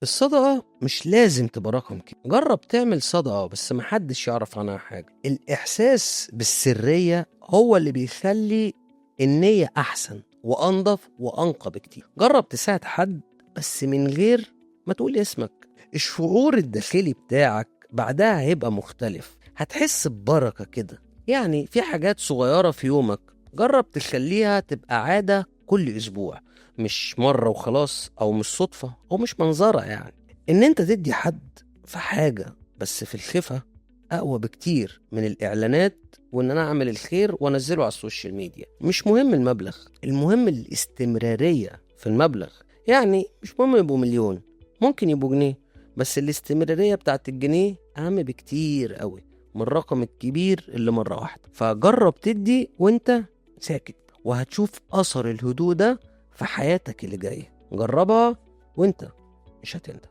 الصدقة مش لازم تبقى رقم كبير، جرب تعمل صدقة بس محدش يعرف عنها حاجة. الإحساس بالسرية هو اللي بيخلي النية أحسن وأنظف وأنقى بكتير. جرب تساعد حد بس من غير ما تقول اسمك، الشعور الداخلي بتاعك بعدها هيبقى مختلف، هتحس ببركة كده. يعني في حاجات صغيرة في يومك جرب تخليها تبقى عادة كل أسبوع، مش مرة وخلاص، أو مش صدفة، أو مش منظرة. يعني إن أنت تدي حد في حاجة بس في الخفة أقوى بكتير من الإعلانات وإن أنا أعمل الخير وأنزله على ال social media. مش مهم المبلغ، المهم الاستمرارية في المبلغ. يعني مش مهم يبقوا مليون، ممكن يبقوا جنيه، بس الاستمرارية بتاعت الجنيه أهم بكتير قوي من الرقم الكبير اللي مرة واحدة. فجرب تدي وانت ساكت، وهتشوف أثر الهدوء ده في حياتك اللي جاية. جربها وانت مش هتندم.